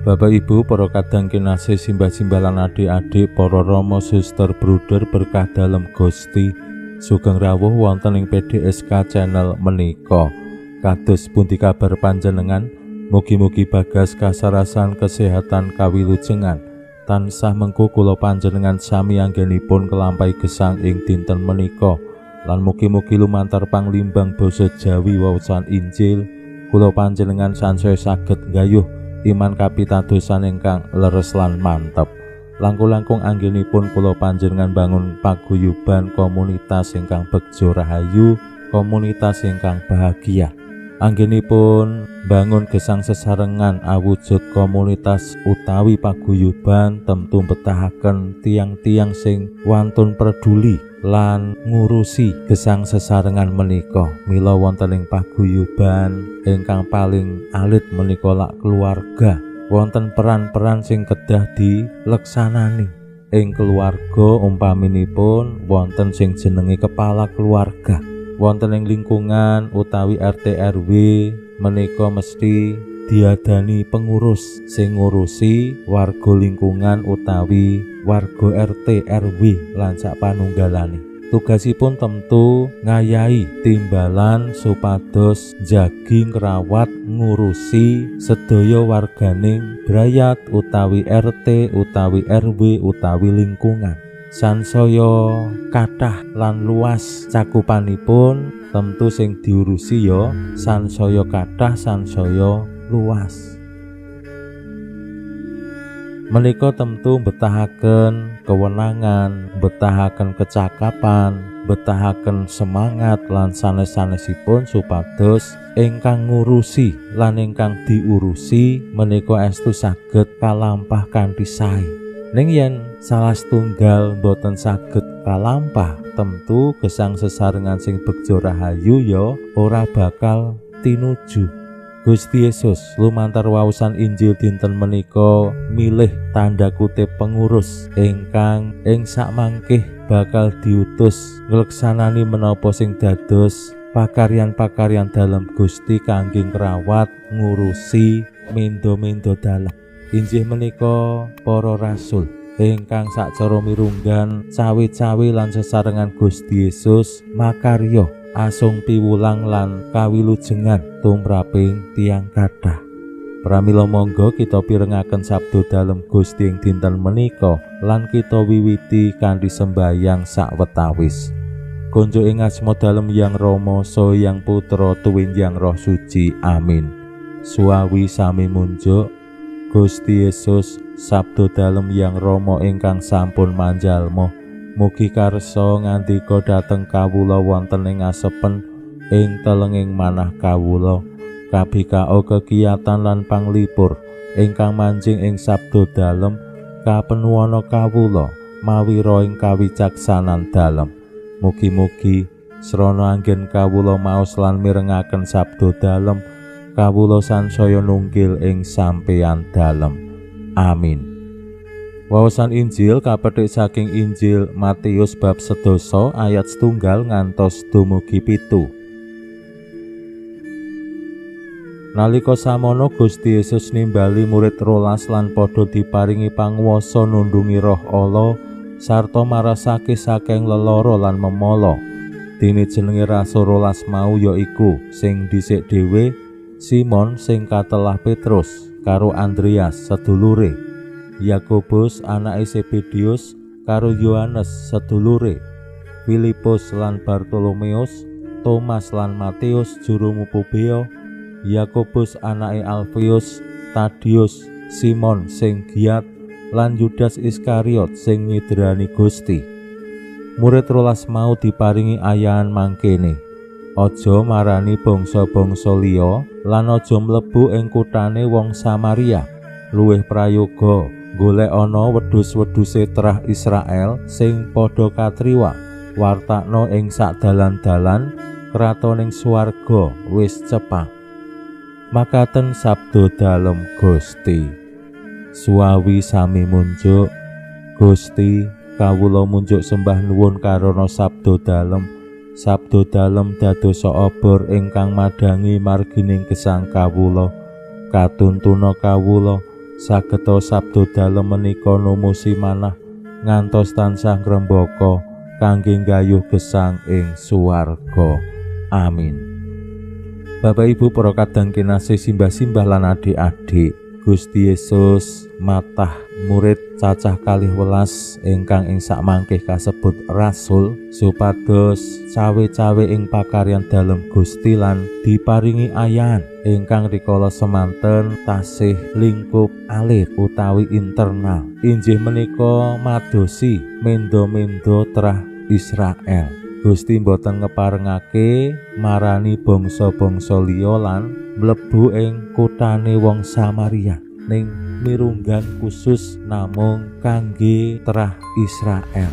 Bapak Ibu, para kadang kinasih, simbah-simbah lan adik-adik, para rama, suster, bruder berkah dalem Gusti, sugeng rawuh wonten ing PDSK channel menika. Kados pundi kabar panjenengan? Mugi-mugi bagas kasarasan kesehatan kawilujengan. Tansah mengku kula panjenengan sami anggenipun kelampahi gesang ing dinten menika. Lan mugi-mugi lumantar panglimbang basa Jawi wawasan Injil kula panjenengan sansaya saged nggayuh iman kapitadosan ingkang leres lan mantep. Langkung-langkung anggenipun kula panjenengan bangun paguyuban komunitas ingkang begjo rahayu, komunitas ingkang bahagia. Anggenipun bangun gesang sesarengan awujud komunitas utawi paguyuban tentu betahaken tiang-tiang sing wantun peduli lan ngurusi gesang sesarengan menika. Mila wonten ing paguyuban ingkang paling alit menika lak keluarga, wonten peran-peran sing kedah dileksanani. Ing keluarga umpaminipun wonten sing jenenge kepala keluarga. Wonten ing lingkungan utawi RT RW menika mesti diadani pengurus sing ngurusi warga lingkungan utawi warga RT RW lan sak panunggalane. Tugasipun tentu ngayahi timbalan supados jagi ngrawat ngurusi sedaya warganing brayat utawi RT utawi RW utawi lingkungan. Sansaya kathah lan luas cakupanipun tentu sing diurusi ya sansaya kathah sansaya luas. Menika tentu mbetahaken kewenangan, mbetahaken kecakapan, mbetahaken semangat lan sanes-sanesipun supados ingkang ngurusi lan ingkang diurusi menika estu saged kalampah kanthi sae. Ning yen salah setunggal boten saged kalampah, tentu gesang sesarengan sing begjo rahayu ya ora bakal tinuju. Gusti Yesus lumantar waosan Injil dinten menika milih tanda kutip pengurus ingkang ing sakmangkih bakal diutus ngleksanani menapa sing dados pakaryan-pakaryan dalem Gusti kangge ngrawat ngurusi mendo-mendo dalem. Injih menika para rasul ingkang sacara mirunggan cawe-cawe lan sesarengan Gusti Yesus makarya asung piwulang lan kawilujengan tumraping tiyang kathah. Pramila monggo kita pirengaken sabda dalem Gusti ing dinten menika lan kita wiwiti kanthi sembayang sawetawis. Konjuk ing asma dalem Yang Rama saha Yang Putra tuwin Yang Roh Suci. Amin. Suawi sami munjuk Gusti Yesus sabda dalem Yang Rama ingkang sampun manjalma. Mugi karsa ngandika dhateng kawula wonten ing asepen ing telenging manah kawula. Kabikao kekiyatan lan panglipur ingkang manjing ing sabda dalem kapenuwana kawula mawi roing kawicaksanan dalem. Mugi-mugi srana anggen kawula maos lan mirengaken sabda dalem kawula sansaya nunggil ing sampeyan dalem. Amin. Wawasan Injil kapethik saking Injil Matius bab 10 ayat 1 ngantos dumugi 7. Nalika samono Gusti Yesus nimbali murid 12 lan padha diparingi panguwasa nundungi roh ala sarta marasake saking lelara lan memala. Dene jenenge rasul 12 mau ya iku sing dhisik dhewe Simon sing katelah Petrus karo Andreas sedulure, Yakobus anake Zebedius karo Yohanes sedulure, Filipus lan Bartolomeus, Thomas lan Matius juru mupu bea, Yakobus anake Alfeus, Tadius, Simon sing giat lan Yudas Iskariot sing nyidrani Gusti. Murid 12 mau diparingi ayahan mangkene: aja marani bangsa-bangsa liya lan aja mlebu ing kuthane wong Samaria. Luwih prayoga Golek ana wedhus-wedhuse terah Israel sing padha katriwa, wartakno ing sak dalan-dalan kratoning swarga wis cepak. Makaten sabda dalem Gusti. Suwawi sami munjuk Gusti, kawula munjuk sembah nuwun karana sabda dalem. Sabda dalem dadosa obor ingkang madhangi margining gesang kawula. Katuntuna kawula sageta sabda dalem menika numusi manah ngantos tansah ngrembaka kangge nggayuh gesang ing swarga. Amin. Bapak Ibu para kadang kinasih, simbah-simbah lan adik-adik, Gusti Yesus matah murid cacah 12 ingkang ing sakmangke kasebut rasul supados cawe-cawe ing pakaryan dalem Gusti lan diparingi ayan ingkang rikala semanten tasih lingkup alit utawi internal, injih menika madosi mendo-mendo terah Israel. Gusti mboten ngeparengake marani bangsa-bangsa liya lan mlebu ing kutane wong Samaria, ning mirunggan khusus namung kangge terah Israel.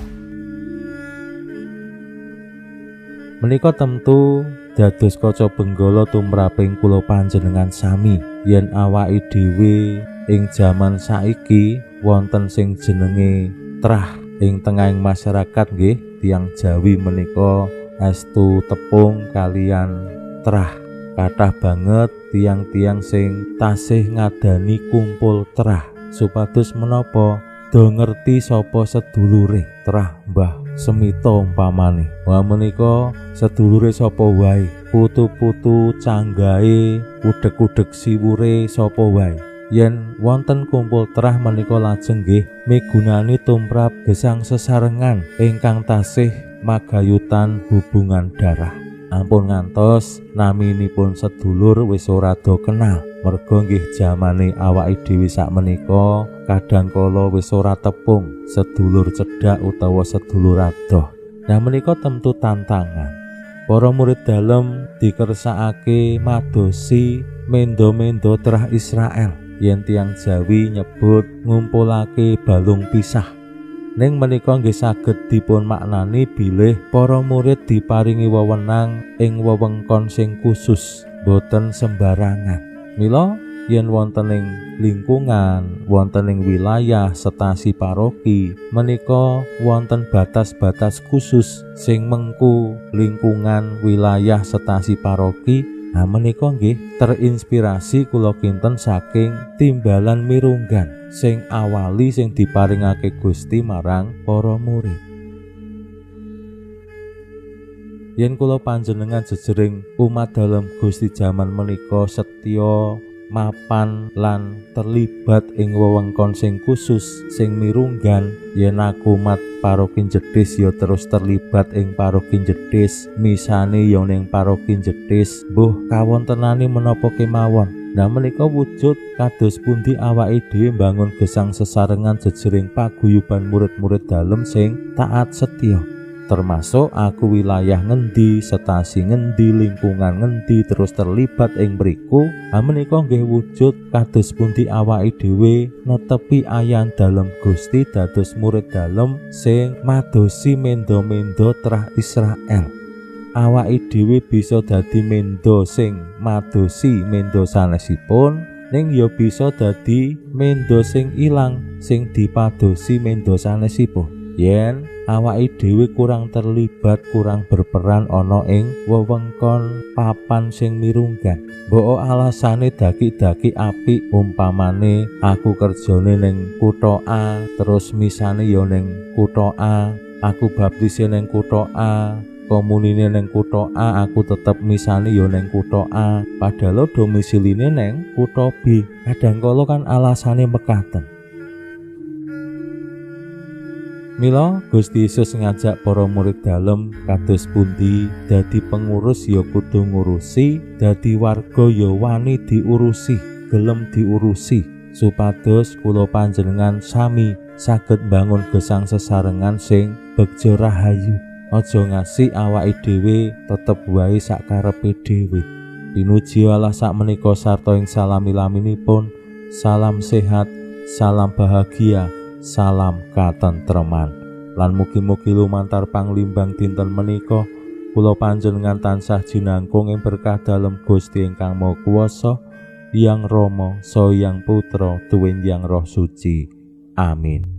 Menika tentu dados kaca benggala tumraping kula panjenengan sami yen awake dhewe ing jaman saiki wonten sing jenenge terah ing tengahing masyarakat nggih. Tiyang Jawi menika estu tepung kalian terah. Kathah banget tiang-tiang sing tasih ngadani kumpul terah supados menapa do ngerti sapa sedulure. Terah Mbah Semito umpamane, wah menika sedulure sapa wae, putu-putu canggahe, udeg-udeg siwure sapa wae. Yen wonten kumpul terah menika lajeng nggih migunani tumrap gesang sesarengan ingkang tasih magayutan hubungan darah. Ampun ngantos naminipun sedulur wis ora do kenal, merga nggih jamane awake dhewe sakmenika kadang kala wis ora tepung sedulur cedhak utawa sedulur adoh. Nah menika tentu tantangan. Para murid dalem dikersakake madosi mendo-mendo terah Israel. Yen tiyang Jawi nyebut ngumpulake balung pisah. Ning menika nggih saged dipun maknani bilih para murid diparingi wewenang ing wewengkon sing khusus, boten sembarangan. Mila yen wonten ing lingkungan, wonten ing wilayah setasi paroki menika wonten batas-batas khusus sing mengku lingkungan wilayah setasi paroki. Nah menika nggih terinspirasi kula kinten saking timbalan mirunggan sing awali sing diparingake Gusti marang para murid. Yen kula panjenengan jejering umat dalem Gusti jaman menika setya, mapan lan terlibat ing wewengkon sing khusus sing mirunggan, yen aku umat paroki Jedis ya terus terlibat ing paroki Jedis, misane ya ning paroki Jedis, mbuh kawontenane menapa kemawon. Nah menika wujud kados pundi awake dhewe mbangun gesang sesarengan jejering paguyuban murid-murid dalem sing taat setya, termasuk aku wilayah ngendi, setasi ngendi, lingkungan ngendi terus terlibat ing mriku. Ha menika nggih wujud kados pundi awake dhewe netepi ayan dalem Gusti dados murid dalem sing madosi mendo-mendo terah Israel. Awake dhewe bisa dadi mendo sing madosi mendo sanesipun, ning ya bisa dadi mendo sing ilang sing dipadosi mendo sanesipun. Yen awake dhewe kurang terlibat, kurang berperan ana ing wewengkon papan sing mirunggan. Mbok alasane daki-daki apik, umpamane aku kerjane ning kutha A, terus misane ya ning kutha A, aku baptise ning kutha A, komunine ning kutha A, aku tetep misane ya ning kutha A, padahal domisiline ning kutha B. Kadang kala kan alasane mekaten. Mila Gusti Yesus ngajak para murid dalem kados pundi dadi pengurus ya kudu ngurusi, dadi warga ya wani diurusi, gelem diurusi, supados kula panjenengan sami saged mbangun gesang sesarengan sing begja rahayu. Aja ngasih awake dhewe tetep wae sak karepe dhewe. Pinuji Allah sakmenika sarta ing salami-laminipun. Salam sehat, Salam bahagia, salam katentreman. Lan mugi-mugi lumantar panglimbang dinten menika kula panjenengan tansah jinangkung ing berkah dalem Gusti ingkang Maha Kuwasa, Hyang Rama, Saha Hyang Putra, tuwin Hyang Roh Suci. Amin.